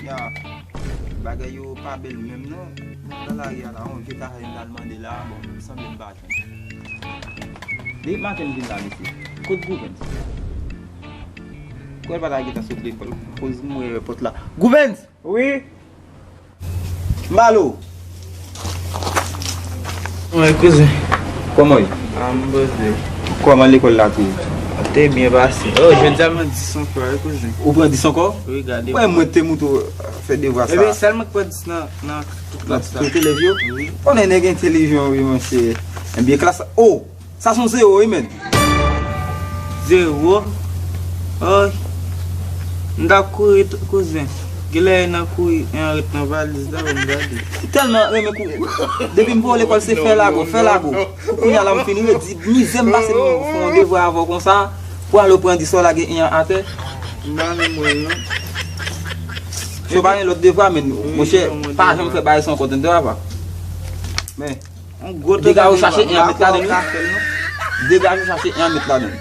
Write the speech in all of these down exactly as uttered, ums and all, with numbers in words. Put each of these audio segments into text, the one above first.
Ya, bagay yo pa bèl menm non. Nan lari a la, yon vye kafè m t al mande la, bon, m sanble m pa jwenn. Depi maten m vin la, mesye. Kot Gouvens? Kwè l pa ta gentan sot lekòl. Koz m wè pòt la. Gouvens! Wi. M ba l ou. Wi, kouzen. Kòman w ye? A, m poze. Kòman lekòl la te ye? Te byen pase. Oh, jodi a m pran dis ankò, wi, kouzen. Ou pran dis ankò? Wi, gade. Wè, mwen te moutre w fè devwa sa. Ebyen, sèl mwen k pran dis nan, nan tout klas la. Nan tout elèv yo? Wi. Konnen nèg entèlijan, wi, monchè. Ebyen, klas la. Oh! Sa se yon zewo, wi, menn. Zewo? Oy. M t ap kouri tou, kouzen. Genlè nan kouri, an ret nan valiz la, ban m gade. M tèlman renmen kouri. Depi m pran lekòl, se fè lago, fè lago. Pou kounye a la, m fin redi, mizè m pase pou m fè yon devwa avè w konsa, pou ale pran dis ou lage en an atè. M pa menm wè l, non. Si w pa gen lòt devwa, menn, monchè, pa janm fè bagay sa ankò, tande, papa. Men, Yon gwo tòtò degaje w chache en an met ladann, wi. Degaje w chache en an met ladann.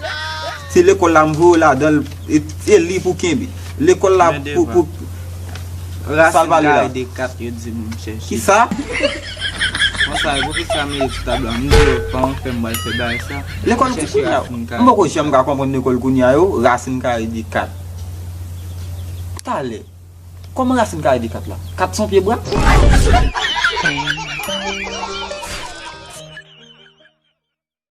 Se lekòl la m voye w ladan l, e, e li pou kenbe. Lekòl la pou, pou, sa l pale la. Rasin kare de kat, yo di m chèche. Kisa? Konsa, e pou kisa m leve sou tab la? M di yo, pa anfen m pral fè bagay sa. Lekòl kounye a, m poko janm ka konprann lekòl kounye a yo, rasin kare de kat. Talè. Kòman rasin kare de kat la? Kat se yon pye bwa?